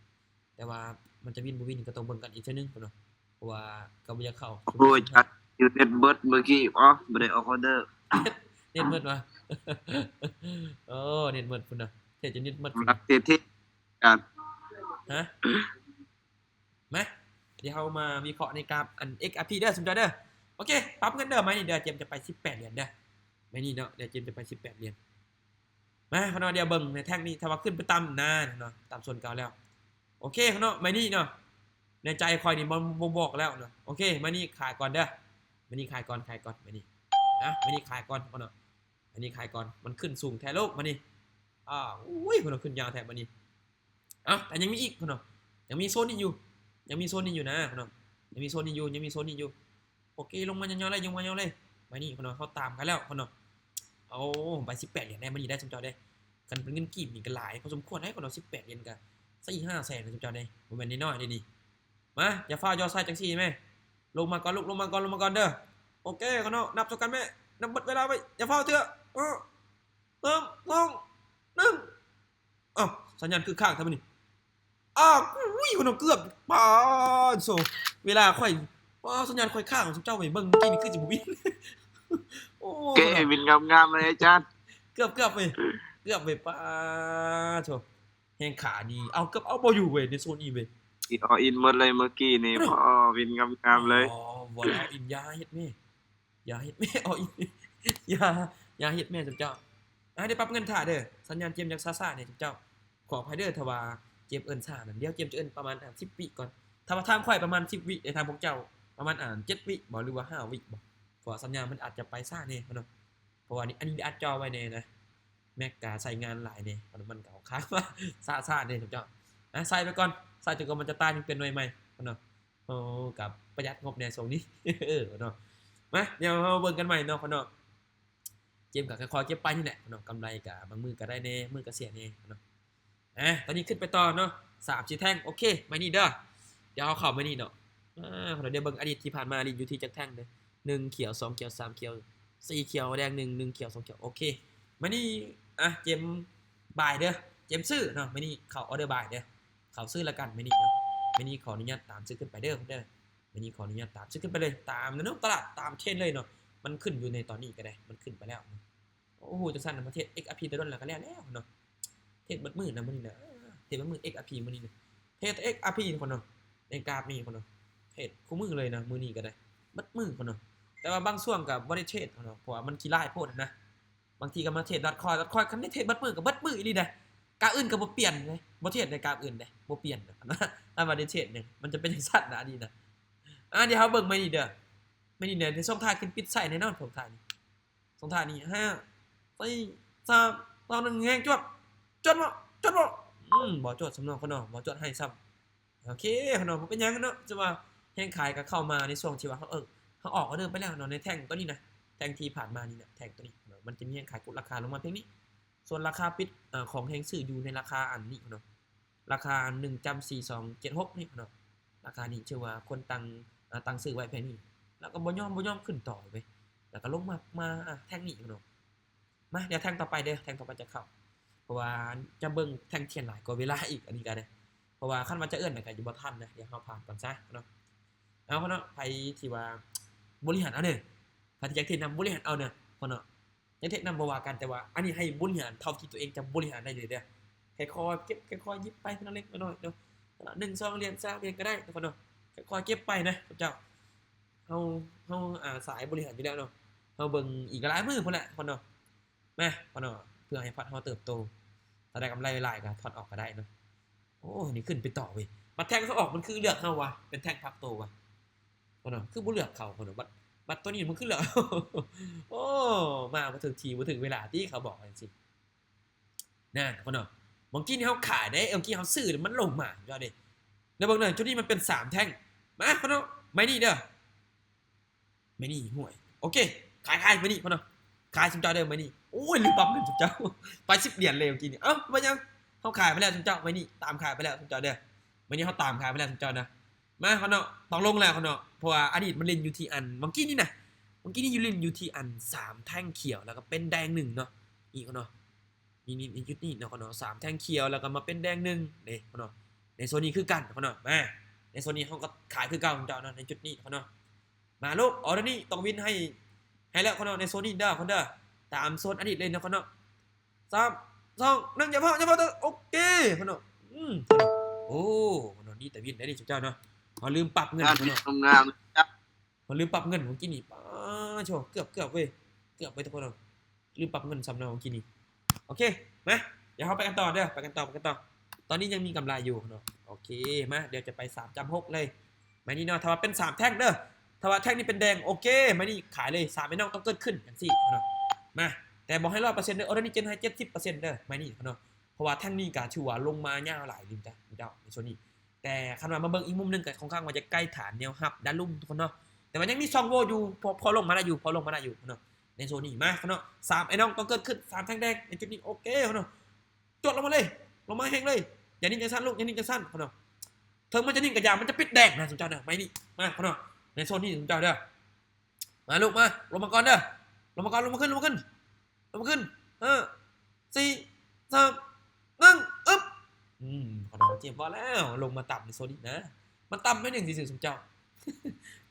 ແຕ່ວ່າມັນຈະວິນບໍ່ວິນກໍຕ້ອງເບິ່ງກັນອີກເທື່ອໜຶ່ງເນາະ ເພາະວ່າກໍບໍ່ຢາກເຂົ້າ. ໂອ້ຍ ຈັກຢູ່ເນັດເບິດເມື່ອກີ້ ອໍ ບໍ່ໄດ້ອອກອໍເດີ ເນັດເບິດຫວາ? ໂອ້ ເນັດເບິດພຸ້ນນະ ເທຣດຈົນເນັດເບິດພຸ້ນນະ ເທຣດ ເທຣດກັນ ຮະ? ມາ ດຽວເຮົາມາວິເຄາະໃນກາບອັນ ເອັກອາພີ ເດີ ຊຸມເຈົ້າເດີ. ໂອເຄ ປັບເງິນເດີ ໄມ້ນີ້ເດີ ເຈມຈະໄປສິບແປດຫຼຽນເດີ ໄມ້ນີ້ເນາະ ດຽວເຈມຈະໄປສິບແປດຫຼຽນ. ມາເນາະ ດຽວເບິ່ງໃນແທັງນີ້ ຖ້າວ່າຂຶ້ນໄປຕ່ຳນາເນາະ ຕ່ຳສ່ວນເກົ່າແລ້ວ. ໂອເຄເນາະ ໄມ້ນີ້ເນາະ ໃນໃຈຂ້ອຍນີ້ບໍ່ ບໍ່ບອກແລ້ວເນາະ. ໂອເຄ ໄມ້ນີ້ຂາຍກ່ອນເດີ ໄມ້ນີ້ຂາຍກ່ອນ ຂາຍກ່ອນ ໄມ້ນີ້ນະ ໄມ້ນີ້ຂາຍກ່ອນເນາະ ໄມ້ນີ້ຂາຍກ່ອນ. ມັນຂຶ້ນສູງແທ້ລູກ ໄມ້ນີ້ ອ້າວ ໂອ້ຍ ເພິ່ນເອົາຂຶ້ນຍາວແທ້ບາດນີ້. ເອົ້າ ແຕ່ຍັງມີອີກເນາະ ຍັງມີໂຊນນີ້ຢູ່ ຍັງມີໂຊນນີ້ຢູ່ນະເນາະ ຍັງມີໂຊນນີ້ຢູ່ ຍັງມີໂຊນນີ້ຢູ່. ໂອເຄ ລົງມາຍາວໆເລີຍ ລົງມາຍາວເລີຍ ບາດນີ້ເນາະ ເຮົາຕາມກັນແລ້ວເນາະ. ໂອ້ ໄປສິບແປດຫຼຽນໄດ້ ບາດນີ້ໄດ້ ຊຸມເຈົ້າເດ້. ຄັນເປັນເງິນກີບນີ້ກໍຫຼາຍພໍສົມຄວນໄດ໋ເນາະ ສິບແປດຫຼຽນກໍສີ່ຫ້າແສນ ຊຸມເຈົ້າເດ້ ບໍ່ແມ່ນນ້ອຍໆເດ້ນີ້. ມາ ຢ່າຟ້າວຢໍ່ໃສ່ຈັ່ງຊີ້ແມ່ ລົງມາກ່ອນລູກ ລົງມາກ່ອນ ລົງມາກ່ອນເດີ. ໂອເຄເນາະ ນັບຊະກັນແມ່ ນັບໝົດເວລາໄວ້ ຢ່າຟ້າວເທື່ອ ເອີ. ສາມ ສອງ ໜຶ່ງ ອ້າວ ສັນຍານຄືຄ້າງແທ້ມື້ນີ້. ອ້າວ ອຸ້ຍ ຄົນເຮົາເກືອບ ປາໂທ້ ເວລາຂ້ອຍ ປາ ສັນຍານຂ້ອຍຄ້າງ ເຈົ້າໄປເບິ່ງເມື່ອກີ້ນີ້ຄືຊິບໍ່ວິນ. ໂອ້ ເກ ວິນງາມໆເລີຍອາຈານ. ເກືອບ ເກືອບເວີຍ ເກືອບເວີຍ ປາໂທ້ ແຮງຂາດີ. ເອົາ ເກືອບເອົາບໍ່ຢູ່ເວີຍ ໃນໂຊນນີ້ເວີຍ. ອອນອິນໝົດເລີຍເມື່ອກີ້ນີ້. ໂອ້ ວິນງາມໆເລີຍ. ອໍ ບໍ່ໄດ້ອອນອິນ ຢ່າເຮັດແມ່ ຢ່າເຮັດແມ່ ອອນອິນ ຢ່າ ຢ່າເຮັດແມ່ ເຈົ້າ. ອ່າ ດຽວປັບເງິນຖ້າເດີ ສັນຍານເກມຍັງຊ້າໆແດ່ເຈົ້າ. ຂໍອະໄພເດີ ຖ້າວ່າເກມເອີ້ນຊ້ານັ້ນ ດຽວເກມຈະເອີ້ນປະມານ ອ່າ ສິບວິກ່ອນ. ຖ້າວ່າທາງຂ້ອຍປະມານສິບວິ ແຕ່ທາງພວກເຈົ້າປະມານ ອ່າ ເຈັດວິບໍ ຫຼືວ່າຫ້າວິບໍ ເພາະວ່າສັນຍານມັນອາດຈະໄປຊ້າແດ່ເນາະ. ເພາະວ່ານີ້ ອັນນີ້ອັດຈໍໄວ້ແດ່ນະ ແມັກກະໃຊ້ງານຫຼາຍແດ່ ມັນກະເອົາຄ້າງມາຊ້າໆແດ່ເຈົ້າ. ອ່າ ໃສ່ໄປກ່ອນ ໃສ່ຈົນກວ່າມັນຈະຕາຍ ຍັງປ່ຽນໜ່ວຍໃໝ່ເນາະ. ໂອ້ ກະປະຢັດງົບແດ່ຊ່ວງນີ້ ເນາະ. ມາ ດຽວເຮົາເບິ່ງກັນໃໝ່ເນາະ ເນາະ. ເກມກໍຄ່ອຍໆເກັບໄປນີ້ແຫຼະເນາະ ກຳໄລກໍບາງມື້ກໍໄດ້ແດ່ ມື້ກໍເສຍແດ່ເນາະ. ອ່າ ຕອນນີ້ຂຶ້ນໄປຕໍ່ເນາະ ສາມສີ່ແທ່ງ. ໂອເຄ ໄມ້ນີ້ເດີ ດຽວເຮົາເຂົ້າໄມ້ນີ້ເນາະ. ອ່າ ດຽວເບິ່ງອະດີດທີ່ຜ່ານມາ ອະດີດຢູ່ທີ່ຈັກແທ່ງເດີ ໜຶ່ງຂຽວ ສອງຂຽວ ສາມຂຽວ ສີ່ຂຽວ ແດງໜຶ່ງ ໜຶ່ງຂຽວ ສອງຂຽວ. ໂອເຄ ໄມ້ນີ້ ອ່າ ເກມບາຍເດີ ເກມຊື້ເນາະ. ໄມ້ນີ້ເຂົ້າອໍເດີບາຍເດີ ເຂົ້າຊື້ລະກັນໄມ້ນີ້ເນາະ. ໄມ້ນີ້ຂໍອະນຸຍາດຕາມຊື້ຂຶ້ນໄປເດີ ເດີ. ມື້ນີ້ຂໍອະນຸຍາດຕາມຊື້ຂຶ້ນໄປເລີຍ ຕາມແນວໂນ້ມຕະຫຼາດ ຕາມເທຣນເລີຍເນາະ. ມັນຂຶ້ນຢູ່ໃນຕອນນີ້ກໍໄດ້ ມັນຂຶ້ນໄປແລ້ວ. ໂອ້ໂຫ ຈັ່ງຊັ້ນນະ ມາເທຣດ ເອັກອາພີ ແຕ່ດົນແລ້ວກໍແລ້ວແລ້ວເນາະ. ເທຣດເບິດມື້ນະມື້ນີ້ນະ ເທຣດເບິດມື້ ເອັກອາພີ ມື້ນີ້ນະ ເທຣດແຕ່ ເອັກອາພີ ພຸ້ນເນາະ. ໃນກຣາຟນີ້ພຸ້ນເນາະ ເທຣດຄູ່ມື້ເລີຍນະ ມື້ນີ້ກໍໄດ້ ເບິດມື້ພຸ້ນເນາະ. ແຕ່ວ່າບາງຊ່ວງກໍບໍ່ໄດ້ເທຣດພຸ້ນເນາະ ເພາະວ່າມັນຂີ້ລ້າຍໂພດນະ. ບາງທີກໍມາເທຣດດອດຄອຍ ດອດຄອຍ ຄັນໄດ້ເທຣດເບິດມື້ກໍເບິດມື້ອີ່ຫຼີເດ້. ກາບອື່ນກໍບໍ່ປ່ຽນເດ້ ບໍ່ເທຣດໃນກາບອື່ນເດ້ ບໍ່ປ່ຽນ. ຄັນວ່າໄດ້ເທຣດນີ້ ມັນຈະເປັນຈັ່ງຊັ້ນນະ ອັນນີ້ນະ. ອ່າ ດຽວເຮົາເບິ່ງໄມ້ນີ້ເດີ ໄມ້ນີ້ເດີ ໃນຊ່ວງທ້າຍຂຶ້ນປິດໃສ່ແນ່ນອນ ຊ່ວງທ້າຍນີ້ ຊ່ວງທ້າຍນີ້ ຫ້າ ສີ່ ສາມ ສອງ ໜຶ່ງ ແຮງຈວດ ຈວດບໍ່ ຈວດບໍ່ ອືມ ບໍ່ຈວດຊ້ຳເນາະ ຄົນເນາະ ບໍ່ຈວດໃຫ້ຊ້ຳ. ໂອເຄ ເນາະ ບໍ່ເປັນຫຍັງເນາະ ຈະວ່າແຮງຂາຍກໍເຂົ້າມາໃນຊ່ວງທີ່ວ່າເຮົາ ເອີ ເຮົາອອກອໍເດີໄປແລ້ວເນາະ ໃນແທ່ງຕົວນີ້ນະ ແທ່ງທີ່ຜ່ານມານີ້ນະ ແທ່ງຕົວນີ້ເນາະ ມັນຈະມີແຮງຂາຍກົດລາຄາລົງມາພຽງນີ້. ສ່ວນລາຄາປິດ ເອີ ຂອງແຮງຊື້ຢູ່ໃນລາຄາອັນນີ້ເນາະ ລາຄາໜຶ່ງຈຸດສີ່ສອງເຈັດຫົກນີ້ເນາະ. ລາຄານີ້ຖືວ່າຄົນຕັ້ງ ເອີ ຕັ້ງຊື້ໄວ້ພຽງນີ້ ແລ້ວກໍບໍ່ຍອມ ບໍ່ຍອມຂຶ້ນຕໍ່ເວີຍ ແລ້ວກໍລົງມາ ມາ ອ່າ ແທ່ງນີ້ເນາະ. ມາ ດຽວແທ່ງຕໍ່ໄປເດີ ແທ່ງຕໍ່ໄປຈະເຂົ້າ ເພາະວ່າຈະເບິ່ງແທ່ງທຽນຫຼາຍກວ່າເວລາອີກ ອັນນີ້ກໍໄດ້ ເພາະວ່າຄັນວ່າຈະເອີ້ນນະກໍຈະບໍ່ທັນນະ ດຽວເຮົາຜ່ານກ່ອນຊະເນາະ. ເອົາເນາະ ໃຜທີ່ວ່າບໍລິຫານເອົາເດີ ໃຜທີ່ຢາກເທຣດນຳບໍລິຫານເອົາເດີ ເນາະ ຢາກເທຣດນຳບໍ່ວ່າກັນ ແຕ່ວ່າອັນນີ້ໃຫ້ບໍລິຫານເທົ່າທີ່ຕົວເອງຈະບໍລິຫານໄດ້ເລີຍເດີ. ຄ່ອຍໆເກັບ ຄ່ອຍໆຫຍິບໄປທີລະເລັກລະນ້ອຍເນາະ ໜຶ່ງສອງຫຼຽນ ສາມຫຼຽນກໍໄດ້ເນາະ ຄ່ອຍໆເກັບໄປນະເຈົ້າ. ເຮົາ ເຮົາ ອ່າ ສາຍບໍລິຫານຢູ່ແລ້ວເນາະ ເຮົາເບິ່ງອີກຫຼາຍມື້ພຸ້ນແຫຼະເນາະ. ມາເນາະ ເພື່ອໃຫ້ພອດເຮົາເຕີບໂຕ ຖ້າໄດ້ກຳໄລຫຼາຍກໍຖອນອອກກໍໄດ້ເນາະ. ໂອ້ ນີ້ຂຶ້ນໄປຕໍ່ເວີຍ ບັດແທ່ງເຂົາອອກ ມັນຄືເລືອກເຮົາວະ ເປັນແທ່ງພັກໂຕວະ ເນາະ ຄືບໍ່ເລືອກເຂົາ ເນາະ ບັດ ບັດຕົວນີ້ມັນຄືເລືອກ ໂອ້ ມາບໍ່ຖືກທີ່ບໍ່ຖືກເວລາຕິ ເຂົາບອກຈັ່ງຊີ້. ນະ ເນາະ ບາງທີນີ້ເຮົາຂາຍເດ້ ບາງທີເຮົາຊື້ມັນລົງມາເຈົ້າເດ້. ແລ້ວເບິ່ງເດີ ຈຸດນີ້ມັນເປັນສາມແທ່ງ ມາ ເນາະ ໄມ້ນີ້ເດີ ໄມ້ນີ້ ຫ້ວຍ ໂອເຄ ຂາຍ ຂາຍໄມ້ນີ້ ເນາະ ຂາຍຊຸມເຈົ້າເດີໄມ້ນີ້. ໂອ້ຍ ລືມປັບເງິນຊຸມເຈົ້າ ໄປສິບຫຼຽນເລີຍເມື່ອກີ້ນີ້. ເອົ້າ ບໍ່ເປັນຫຍັງ ເຮົາຂາຍໄປແລ້ວຊຸມເຈົ້າ ໄມ້ນີ້ຕາມຂາຍໄປແລ້ວຊຸມເຈົ້າເດີ ໄມ້ນີ້ເຮົາຕາມຂາຍໄປແລ້ວຊຸມເຈົ້ານະ. ມາ ເນາະ ຕ້ອງລົງແລ້ວເນາະ ເພາະວ່າອະດີດມັນຫຼິ້ນຢູ່ທີ່ອັນ ເມື່ອກີ້ນີ້ນະ ເມື່ອກີ້ນີ້ຢູ່ຫຼິ້ນຢູ່ທີ່ອັນສາມແທ່ງຂຽວ ແລ້ວກໍເປັນແດງໜຶ່ງເນາະ ນີ້ເນາະ. ນີ້ ນີ້ ນີ້ ຈຸດນີ້ເນາະ ເນາະ ສາມແທ່ງຂຽວ ແລ້ວກໍມາເປັນແດງໜຶ່ງເດ້ເນາະ. ໃນໂຊນນີ້ຄືກັນເນາະ ມາ ໃນໂຊນນີ້ເຮົາກໍຂາຍຄືເກົ່າເນາະ ໃນຈຸດນີ້ເນາະ. ມາລູກ ອໍເດີນີ້ຕ້ອງວິນໃຫ້ ໃຫ້ແລ້ວເນາະ ໃນໂຊນນີ້ເດີ ເນາະ ຕາມໂຊນອະດີດເລີຍເນາະ ເນາະ. ສາມ ສອງ ໜຶ່ງ ຢ່າເວົ້າ ຢ່າເວົ້າ ໂອເຄ ເນາະ. ອືມ ໂອ້ ເນາະ ດີແຕ່ວິນໄດ້ນີ້ເຈົ້າເນາະ ເຮົາລືມປັບເງິນເນາະ ງາມໆ ເຮົາລືມປັບເງິນເມື່ອກີ້ນີ້ ປາໂທ້ ເກືອບ ເກືອບເວີຍ ເກືອບເວີຍທຸກຄົນເນາະ. ລືມປັບເງິນຊ້ຳເນາະເມື່ອກີ້ນີ້. ໂອເຄ ມາ ດຽວເຮົາໄປກັນຕໍ່ເດີ ໄປກັນຕໍ່ ໄປກັນຕໍ່. ຕອນນີ້ຍັງມີກຳໄລຢູ່ເນາະ. ໂອເຄ ມາ ດຽວຈະໄປສາມຈ້ຳຫົກເລີຍ ໄມ້ນີ້ເນາະ. ຖ້າວ່າເປັນສາມແທ່ງເດີ ຖ້າວ່າແທ່ງນີ້ເປັນແດງ ໂອເຄ ໄມ້ນີ້ຂາຍເລີຍ ສາມໄອ້ນ້ອງຕ້ອງເກີດຂຶ້ນຈັ່ງຊີ້ເນາະ. ມາ ແຕ່ບໍ່ໃຫ້ຮ້ອຍເປີເຊັນເດີ ອໍເດີນີ້ເຈັນໃຫ້ເຈັດສິບເປີເຊັນເດີ ໄມ້ນີ້ເນາະ. ເພາະວ່າແທ່ງນີ້ກໍຖືວ່າລົງມາຍາວຫຼາຍ ລິນຈ້າ ເຈົ້າ ໃນຊ່ວງນີ້ ແຕ່ຄັນວ່າມາເບິ່ງອີກມຸມໜຶ່ງກໍຄ່ອນຂ້າງວ່າຈະໃກ້ຖານແນວຮັບດ້ານລຸ່ມທຸກຄົນເນາະ ແຕ່ວ່າຍັງມີຊ່ອງໂຫວ່ຢູ່ ພໍ ພໍລົງມາໄດ້ຢູ່ ພໍລົງມາໄດ້ຢູ່ເນາະ ໃນໂຊນນີ້. ມາເນາະ ສາມໄອ້ນ້ອງຕ້ອງເກີດຂຶ້ນ ສາມແທ່ງແດງໃນຈຸດນີ້. ໂອເຄເນາະ ຈວດລົງມາເລີຍ ລົງມາແຮງເລີຍ ຢ່ານິ່ງຈັ່ງຊັ້ນລູກ ຢ່ານິ່ງຈັ່ງຊັ້ນເນາະ. ເຖິງມັນຈະນິ່ງກໍຢ່າ ມັນຈະປິດແດງນະຊຸມເຈົ້ານະ ໄມ້ນີ້. ມາເນາະ ໃນໂຊນນີ້ຊຸມເຈົ້າເດີ ມາລູກມາ ລົງມາກ່ອນເດີ ລົງມາກ່ອນ ລົງມາຂຶ້ນ ລົງມາຂຶ້ນ ລົງມາຂຶ້ນ ເອີ ສີ່ ສາມ ໜຶ່ງ ອຶບ ອືມ ຂະນ້ອຍເຈັບບໍ່ແລ້ວ ລົງມາຕ່ຳໃນໂຊນນີ້ນະ ມັນຕ່ຳໜ້ອຍໜຶ່ງຊື່ໆ ຊຸມເຈົ້າ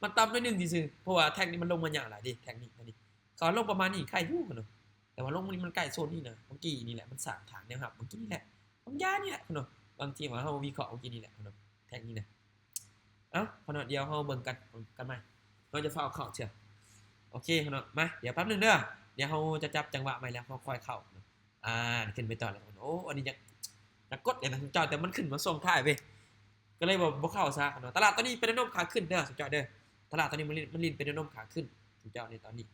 ມັນຕ່ຳໜ້ອຍໜຶ່ງຊື່ໆ ເພາະວ່າແທັກນີ້ມັນລົງມາຍາວຫຼາຍເດ້ ແທັກນີ້ ອັນນີ້ ເຂົາລົງປະມານນີ້ໄຄຢູ່ຂະນ້ອຍ ແຕ່ວ່າລົງມານີ້ມັນໃກ້ໂຊນນີ້ນະ ເມື່ອກີ້ນີ້ແຫຼະ ມັນສ້າງຖານແນວຮັບເມື່ອກີ້ນີ້ແຫຼະ ມັນຢ້ານນີ້ແຫຼະຂະນ້ອຍ ບາງທີວ່າເຮົາວິເຄາະເມື່ອກີ້ນີ້ແຫຼະຂະນ້ອຍ ແທັກນີ້ນະ ເອົ້າ ຂະນ້ອຍ ດຽວເຮົາເບິ່ງກັນ ກັນໃໝ່ ເຮົາຈະຟ້າວເຂົ້າເທື່ອ ໂອເຄຂະນ້ອຍ ມາ ດຽວແປັບໜຶ່ງເດີ ດຽວເຮົາຈະຈັບຈັງຫວະໃໝ່ແລ້ວເຮົາຄ່ອຍເຂົ້າ ອ່າ ຂຶ້ນໄປຕໍ່ແລ້ວ ໂອ້ ອັນນີ້ຢາກ ຢາກກົດເລີຍນະ ເຈົ້າ ແຕ່ມັນຂຶ້ນມາຊ່ວງທ້າຍເວີຍ ກໍເລີຍບໍ່ ບໍ່ເຂົ້າຊະເນາະ ຕະຫຼາດຕອນນີ້ເປັນແນວໂນ້ມຂາຂຶ້ນເດີ ເຈົ້າເດີ ຕະຫຼາດຕອນນີ້ມັນຫຼິ້ນ ມັນຫຼິ້ນເປັນແນວໂນ້ມຂາຂຶ້ນ ເຈົ້າ ໃນຕອນນີ້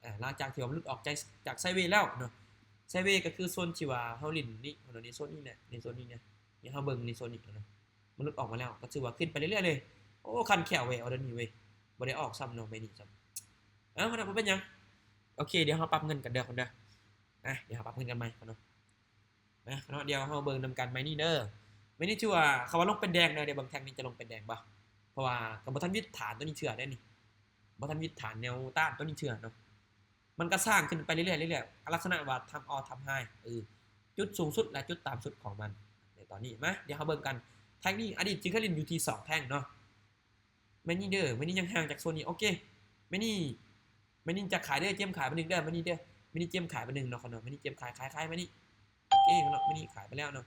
ອ່າ ຫຼັງຈາກທີ່ວ່າມັນຫຼຸດອອກຈາກ ຈາກໄຊເວແລ້ວເນາະ ໄຊເວກໍຄືໂຊນທີ່ວ່າເຮົາຫຼິ້ນນີ້ເນາະ ໃນໂຊນນີ້ແຫຼະ ໃນໂຊນນີ້ນະ ໃຫ້ເຮົາເບິ່ງໃນໂຊນນີ້ເນາະ ມັນຫຼຸດອອກມາແລ້ວ ກໍຖືວ່າຂຶ້ນໄປເລື້ອຍໆເລີຍ ໂອ້ ຄັນແຂ້ວເວີຍ ອໍເດີນີ້ເວີຍ ບໍ່ໄດ້ອອກຊ້ຳເນາະ ໃບນີ້ຊ້ຳ ເອົ້າ ບໍ່ເປັນຫຍັງ ໂອເຄ ດຽວເຮົາປັບເງິນກັນເດີ ດຽວເຮົາປັບເງິນກັນໃໝ່ເນາະ ນະເນາະ ດຽວເຮົາເບິ່ງນຳກັນໃໝ່ນີ້ເດີ ໃໝ່ນີ້ຖືວ່າ ເຂົາວ່າລົງເປັນແດງເດີ ດຽວເບິ່ງແທັກນີ້ຈະລົງເປັນແດງບໍ່ ເພາະວ່າກໍບໍ່ທັນວິດຖານຕົວນີ້ເທື່ອເດ້ນີ້ ບໍ່ທັນວິດຖານແນວຕ້ານຕົວນີ້ເທື່ອເນາະ ມັນກໍສ້າງຂຶ້ນໄປເລື້ອຍໆ ເລື້ອຍໆ ລັກສະນະວ່າທຳອໍທຳໄຮ ເອີ ຈຸດສູງສຸດ ແລະ ຈຸດຕ່ຳສຸດຂອງມັນ ໃນຕອນນີ້ ມາ ດຽວເຮົາເບິ່ງກັນ ແທັກນີ້ ອະດີດທີ່ເຄີຍຫຼິ້ນຢູ່ທີ່ສອງແທ່ງເນາະ ແມ່ນນີ້ເດີ ແມ່ນນີ້ຍັງຫ່າງຈາກໂຊນນີ້ ໂອເຄ ແມ່ນນີ້ ແມ່ນນີ້ຈະຂາຍເດີ ເຈມຂາຍບາດໜຶ່ງເດີ ແມ່ນນີ້ເດີ ແມ່ນນີ້ເຈມຂາຍບາດໜຶ່ງເນາະ ຂະນ້ອຍ ແມ່ນນີ້ເຈມຂາຍ ຂາຍ ຂາຍ ແມ່ນນີ້ ໂອເຄ ຂະນ້ອຍ ແມ່ນນີ້ຂາຍໄປແລ້ວເນາະ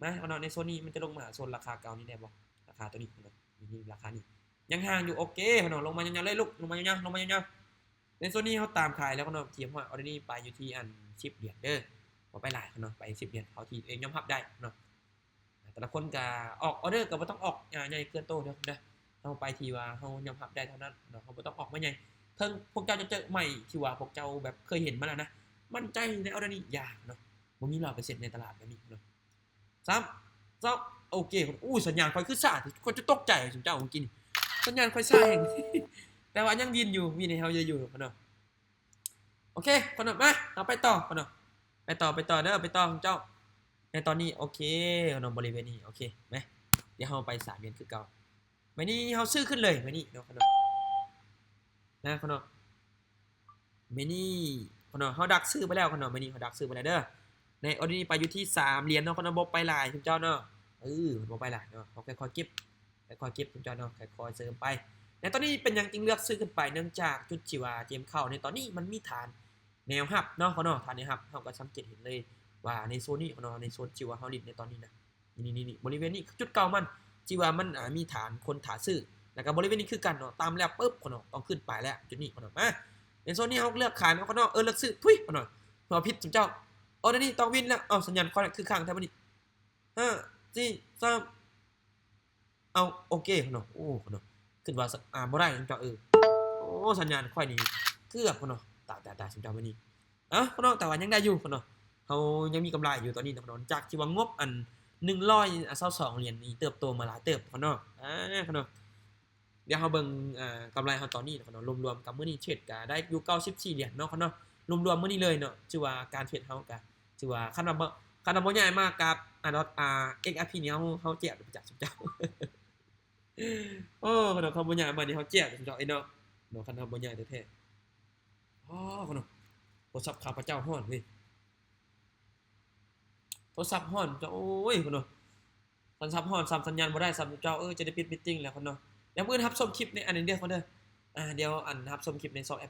ມາ ຂະນ້ອຍ ໃນໂຊນນີ້ມັນຈະລົງມາຫາໂຊນລາຄາເກົ່ານີ້ໄດ້ບໍ່ ລາຄາຕົວນີ້ ຂະນ້ອຍ ນີ້ ນີ້ລາຄານີ້ ຍັງຫ່າງຢູ່ ໂອເຄ ຂະນ້ອຍ ລົງມາຍາວໆເລີຍລູກ ລົງມາຍາວໆ ລົງມາຍາວໆ ໃນໂຊນນີ້ເຮົາຕາມຂາຍແລ້ວ ຂະນ້ອຍ ທີ່ຮອດ ອໍເດີນີ້ໄປຢູ່ທີ່ອັນສິບຫຼຽນເດີ ບໍ່ໄປຫຼາຍ ຂະນ້ອຍ ໄປສິບຫຼຽນ ເທົ່າທີ່ຕົວເອງຍອມຮັບໄດ້ເນາະ ແຕ່ລະຄົນກະອອກອໍເດີກໍບໍ່ຕ້ອງອອກ ອ່າ ໃຫຍ່ເກີນໂຕເດີ ເຮົາໄປທີ່ວ່າເຮົາຍອມຮັບໄດ້ເທົ່ານັ້ນເນາະ ເຮົາບໍ່ຕ້ອງອອກມາໃຫຍ່ ເຖິງພວກເຈົ້າຈະເຈີໃໝ່ທີ່ວ່າພວກເຈົ້າແບບເຄີຍເຫັນມາແລ້ວນະ ໝັ້ນໃຈໃນອໍເດີນີ້ຢ່າເນາະ ບໍ່ມີຮ້ອຍເປີເຊັນໃນຕະຫຼາດແບບນີ້ເນາະ ສາມ ສອງ ໂອເຄ ໂອ້ ສັນຍານຂ້ອຍຄືຊ້າ ຂ້ອຍຈະຕົກໃຈຊຸມເຈົ້າເມື່ອກີ້ນີ້ ສັນຍານຂ້ອຍຊ້າແຮງ ແຕ່ວ່າຍັງວິນຢູ່ ວິນໃຫ້ເຮົາເຍອະຢູ່ເນາະ ໂອເຄ ຂະນ້ອຍ ມາ ເຮົາໄປຕໍ່ ຂະນ້ອຍ ໄປຕໍ່ ໄປຕໍ່ເດີ ໄປຕໍ່ເຈົ້າ ໃນຕອນນີ້ ໂອເຄ ຂະນ້ອຍ ບໍລິເວນນີ້ ໂອເຄ ມາ ດຽວເຮົາໄປສາມຫຼຽນຄືເກົ່າ ບາດນີ້ເຮົາຊື້ຂຶ້ນເລີຍ ບາດນີ້ເນາະ ຂະນ້ອຍ ນະ ຂະນ້ອຍ ບາດນີ້ ຂະນ້ອຍ ເຮົາດັກຊື້ໄປແລ້ວ ຂະນ້ອຍ ບາດນີ້ເຮົາດັກຊື້ໄປແລ້ວເດີ ໃນອໍເດີນີ້ໄປຢູ່ທີ່ສາມຫຼຽນເນາະ ຂະນ້ອຍ ບໍ່ໄປຫຼາຍ ເຈົ້າເນາະ ເອີ ບໍ່ໄປຫຼາຍເນາະ ເຮົາຄ່ອຍໆເກັບ ຄ່ອຍໆເກັບ ເຈົ້າເນາະ ຄ່ອຍໆເສີມໄປ ແລະ ຕອນນີ້ເປັນຫຍັງຈຶ່ງເລືອກຊື້ຂຶ້ນໄປ ເນື່ອງຈາກຈຸດທີ່ວ່າເຈມເຂົ້າໃນຕອນນີ້ມັນມີຖານແນວຮັບເນາະ ຂະນ້ອຍ ຖານແນວຮັບ ເຮົາກໍສັງເກດເຫັນເລີຍວ່າໃນໂຊນນີ້ ຂະນ້ອຍ ໃນໂຊນທີ່ວ່າເຮົາຫຼິ້ນໃນຕອນນີ້ນະ ນີ້ໆໆ ບໍລິເວນນີ້ ຈຸດເກົ່າມັນ ທີ່ວ່າມັນ ອ່າ ມີຖານຄົນຖ້າຊື້ ແລ້ວກໍບໍລິເວນນີ້ຄືກັນເນາະ ຕາມແລ້ວປຶບ ຂະນ້ອຍ ຕ້ອງຂຶ້ນໄປແລ້ວ ຈຸດນີ້ ຂະນ້ອຍ ມາ ໃນໂຊນນີ້ເຮົາເລືອກຂາຍເນາະ ຂະນ້ອຍ ເອີ ເລືອກຊື້ ທຸຍ ຂະນ້ອຍ ເວົ້າຜິດ ເຈົ້າ ອໍເດີນີ້ຕ້ອງວິນແລ້ວ ເອົ້າ ສັນຍານຂ້ອຍຄືຄ້າງແທ້ບາດນີ້ ຫ້າ ສີ່ ສາມ ເອົາ ໂອເຄ ຂະນ້ອຍ ໂອ້ ຂະນ້ອຍ ຄິດວ່າ ອ່າ ບໍ່ໄດ້ເຈົ້າ ເອີ ໂອ້ ສັນຍານຂ້ອຍນີ້ເກືອບ ຂະນ້ອຍ ຕາຍໆໆ ເຈົ້າ ບາດນີ້ ເອົ້າ ຂະນ້ອຍ ແຕ່ວ່າຍັງໄດ້ຢູ່ ຂະນ້ອຍ ເຮົາຍັງມີກຳໄລຢູ່ຕອນນີ້ນະ ຂະນ້ອຍ ຈາກທີ່ວ່າງົບອັນໜຶ່ງຮ້ອຍຊາວສອງຫຼຽນນີ້ ເຕີບໂຕມາຫຼາຍເຕີບ ຂະນ້ອຍ ອ່າ ຂະນ້ອຍ ດຽວເຮົາເບິ່ງ ອ່າ ກຳໄລເຮົາຕອນນີ້ເນາະ ລວມໆກັບມື້ນີ້ເທຣດກະໄດ້ຢູ່ເກົ້າສິບສີ່ຫຼຽນເນາະ ຂະນ້ອຍ ລວມໆມື້ນີ້ເລີຍເນາະ ຖືວ່າການເທຣດເຮົາກະ ຖືວ່າຄັນວ່າບໍ່ ຄັນວ່າບໍ່ຍ້າຍມາກັບ ອ່າ ດອດ ອ່າ ເອັກອາພີ ນີ້ ເຮົາ ເຮົາແຈກໄປຈັກຊຸມເຈົ້າ ໂອ້ ຄັນວ່າເຂົາບໍ່ຍ້າຍມານີ້ ເຮົາແຈກໄປຊຸມເຈົ້າເອີຍເນາະ ເນາະ ຄັນເຮົາບໍ່ຍ້າຍແທ້ໆ ອໍ ຂະນ້ອຍ ໂທລະສັບຂ້າພະເຈົ້າຮ້ອນເວີຍ ໂທລະສັບຮ້ອນເຈົ້າ ໂອ້ຍ ຂະນ້ອຍ ໂທລະສັບຮ້ອນ ສ່ຳສັນຍານບໍ່ໄດ້ ສ່ຳເຈົ້າເອີຍ ຈະໄດ້ປິດມີດຕິງແລ້ວ ຂະນ້ອຍ ດຽວມື້ອື່ນຮັບຊົມຄລິບໃນອັນນີ້ເດີ ຂະນ້ອຍ ອ່າ ດຽວອັນຮັບຊົມຄລິບໃນຊ່ອງແອ